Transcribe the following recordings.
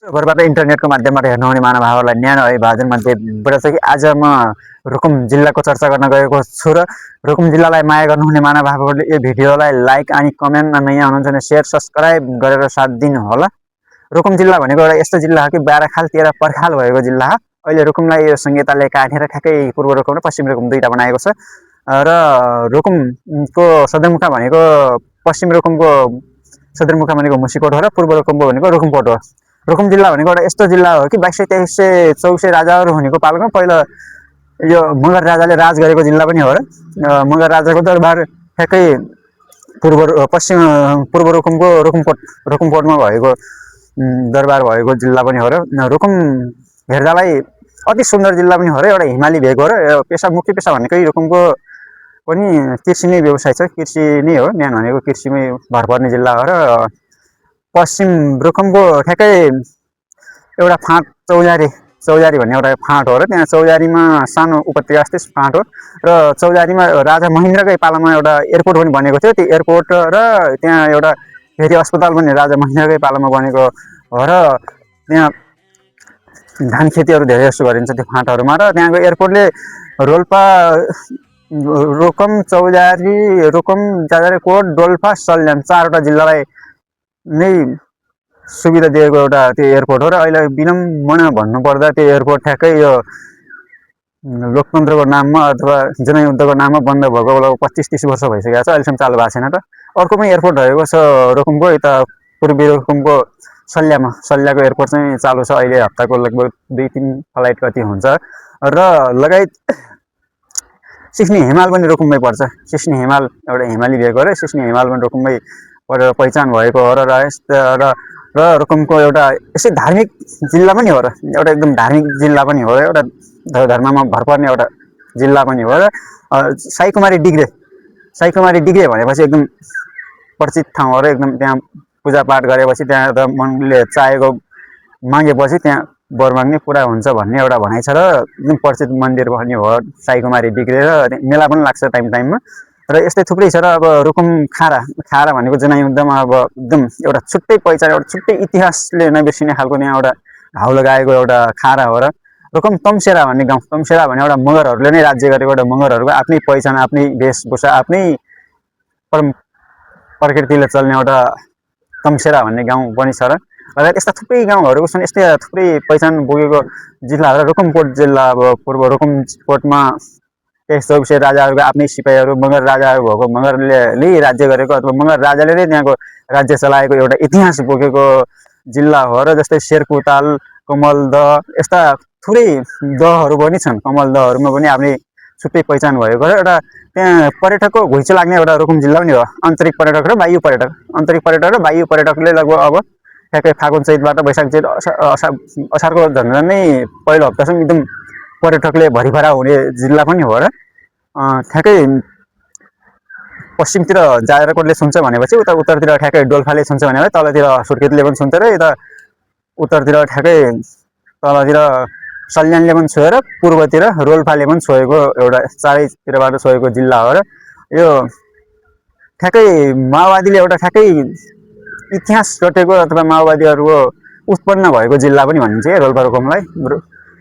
घरबाट इन्टरनेटको माध्यमबाट हेर्नुहुने महानुभावहरूलाई न्यानो अभिवादन मध्येबाट चाहिँ कि आज म रुकुम जिल्लाको चर्चा गर्न गएको छु र रुकुम जिल्लालाई माया गर्नुहुने महानुभावहरूले यो भिडियोलाई लाइक अनि कमेन्टमा नयाँ हुनुहुन्छ भने सेयर सब्सक्राइब गरेर साथ दिनु होला। रुकुम जिल्ला भनेको एउटा यस्तो जिल्ला हो कि 12 खाल 13 पर्खाल भएको जिल्ला हो। अहिले रुकुमलाई यो संहिताले काटेर ठ्याक्कै पूर्व रुकुम र पश्चिम रुकुम दुईटा बनाएको छ र रुकुमको सदरमुकाम भनेको पश्चिम रुकुमको सदरमुकाम भनेको मुसिकोट हो र पूर्व रुकुमको भनेको रुकुमकोट हो। रुकुम जिल्ला भनेको एउटा यस्तो जिल्ला हो कि 2200-2300 राजाहरू हुनेको पालामा पहिला यो मगर राजाले राज गरेको जिल्ला पनि हो र मगर राजाको दरबार ठ्याक्कै पूर्व रुकुमको रुकुमकोटमा भएको दरबार भएको जिल्ला पनि हो र रुकुम हेर्दालाई अति सुन्दर जिल्ला पनि हो र एउटा हिमाली भेग हो र मुख्य पेसा भनेकै रुकुमको पनि कृषि नै व्यवसाय छ। कृषि नै हो, मेन भनेको कृषिमै भर पर्ने जिल्ला हो र पश्चिम रुकुमको ठ्याक्कै एउटा फाँट चौजारी भन्ने एउटा फाँट हो र त्यहाँ चौजारीमा सानो उपत्यका जस्तै फाँट हो र चौजारीमा राजा महेन्द्रकै पालामा एउटा एयरपोर्ट पनि बनेको थियो। त्यो एयरपोर्ट र त्यहाँ एउटा फेरि अस्पताल पनि राजा महेन्द्रकै पालामा बनेको हो र त्यहाँ धान खेतीहरू धेरै जस्तो गरिन्छ त्यो फाँटहरूमा र त्यहाँको एयरपोर्टले रोल्पा रुकुम चौजारी रुकुम जाजरकोट डोल्पा सल्यान 4वटा जिल्लालाई नै सुविधा दिएको एउटा त्यो एयरपोर्ट हो र अहिले विनम्बना भन्नुपर्दा त्यो एयरपोर्ट ठ्याक्कै यो लोकतन्त्रको नाममा अथवा जनयुद्धको नाममा बन्द भएको 25-30 वर्ष भइसकेको छ, अहिलेसम्म चालु भएको छैन र अर्को पनि एयरपोर्ट रहेको छ रुकुमको यता पूर्वी रुकुमको सल्याको एयरपोर्ट चाहिँ चालु छ अहिले। हप्ताको लगभग 2-3 फ्लाइट कति हुन्छ र लगायत सिस्नी हिमाल पनि रुकुममै पर्छ। सिस्नी हिमाल एउटा हिमाली भेग हो र सिस्नी हिमाल पनि रुकुममै परेर पहिचान भएको हो र रुकुमको एउटा यसै धार्मिक जिल्ला पनि हो र एउटा एकदम धार्मिक जिल्ला पनि हो र एउटा धर्ममा भर पर्ने एउटा जिल्ला पनि हो र साईकुमारी डिग्रे भनेपछि एकदम परिचित ठाउँ हो र एकदम त्यहाँ पूजापाठ गरेपछि त्यहाँ त मनले चाहेको मागेपछि त्यहाँ वर माग्ने पुरा हुन्छ भन्ने एउटा भनाइ छ र एकदम परिचित मन्दिर पनि हो साईकुमारी डिग्रे र मेला पनि लाग्छ टाइममा र यस्तै थुप्रै छ र अब रुकुम खारा भनेको जनयुद्धमा अब एकदम एउटा छुट्टै पहिचान एउटा छुट्टै इतिहासले नबिर्सिने खालको त्यहाँ एउटा घाउ लगाएको एउटा खारा हो र रुकुम तम्सेरा भन्ने गाउँ, तम्सेरा भने एउटा मगरहरूले नै राज्य गरेको एउटा मगरहरूको आफ्नै पहिचान आफ्नै वेशभूषा आफ्नै प्रकृतिले चल्ने एउटा तम्सेरा भन्ने गाउँ पनि छ र लगायत यस्ता थुप्रै गाउँहरू छन्। यस्तै थुप्रै पहिचान बोकेको जिल्ला र रुकुमकोट जिल्ला अब पूर्व रुकुमकोटमा 2300 राजाहरूको आफ्नै सिपाहीहरू मगर राजाहरू भएको मगरले राज्य गरेको अथवा मगर राजाले नै त्यहाँको राज्य चलाएको एउटा इतिहास बोकेको जिल्ला हो र जस्तै शेरकुताल कमलदह यस्ता थुप्रै दहहरू पनि छन्। कमलदहहरूमा पनि आफ्नै छुट्टै पहिचान भएको र एउटा त्यहाँ पर्यटकको घुइँचो लाग्ने एउटा रुकुम जिल्ला पनि हो। आन्तरिक पर्यटक र बाह्य पर्यटकले लगभग अब ठ्याक्कै फागुन चैतबाट वैशाख जेठ असारको झन्झनै पहिलो हप्तासम्म एकदम पर्यटकले भरिभरा हुने जिल्ला पनि हो र ठ्याक्कै पश्चिमतिर जाजरकोटले छुन्छ भनेपछि उता उत्तरतिर ठ्याक्कै डोल्पाले छुन्छ भनेपछि तलतिर सुर्खेतले पनि छुन्छ र यता उत्तरतिर ठ्याक्कै तलतिर सल्यानले पनि छोएर पूर्वतिर रोल्पाले पनि छोएको एउटा चारैतिरबाट छोएको जिल्ला हो र यो ठ्याक्कै माओवादीले एउटा ठ्याक्कै इतिहास रटेको अथवा माओवादीहरूको उत्पन्न भएको जिल्ला पनि भनिन्छ है रोल्पा रुकुमलाई।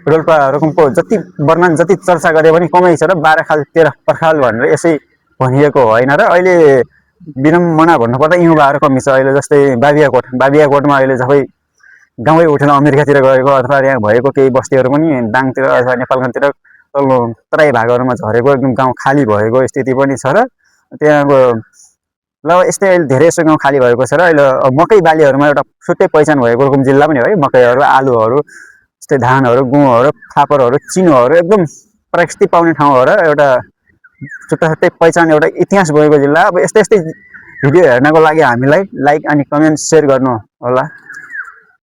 रोल्पा रुकुमको जति वर्णन जति चर्चा गरे पनि कमै छ र 12 खाल 13 पर्खाल भनेर यसै भनिएको होइन र अहिले विनम्बना भन्नुपर्दा युवाहरू कमी छ। अहिले जस्तै बाबियाकोटमा अहिले सबै गाउँै उठेर अमेरिकातिर गएको अथवा यहाँ भएको केही बस्तीहरू पनि दाङतिर अथवा नेपालगञ्जतिर तल्लो तराई भागहरूमा झरेको एकदम गाउँ खाली भएको स्थिति पनि छ र त्यहाँको ल यस्तै अहिले धेरै जस्तो गाउँ खाली भएको छ र अहिले मकै बालीहरूमा एउटा छुट्टै पहिचान भएको रुकुम जिल्ला पनि हो है। मकैहरू आलुहरू यस्तै धानहरू गुँहहरू फापरहरू चिनोहरू एकदम प्राकृतिक पाउने ठाउँ हो र एउटा छुट्टै पहिचान एउटा इतिहास बोकेको जिल्ला। अब यस्तै भिडियो हेर्नको लागि हामीलाई लाइक अनि कमेन्ट सेयर गर्नु होला।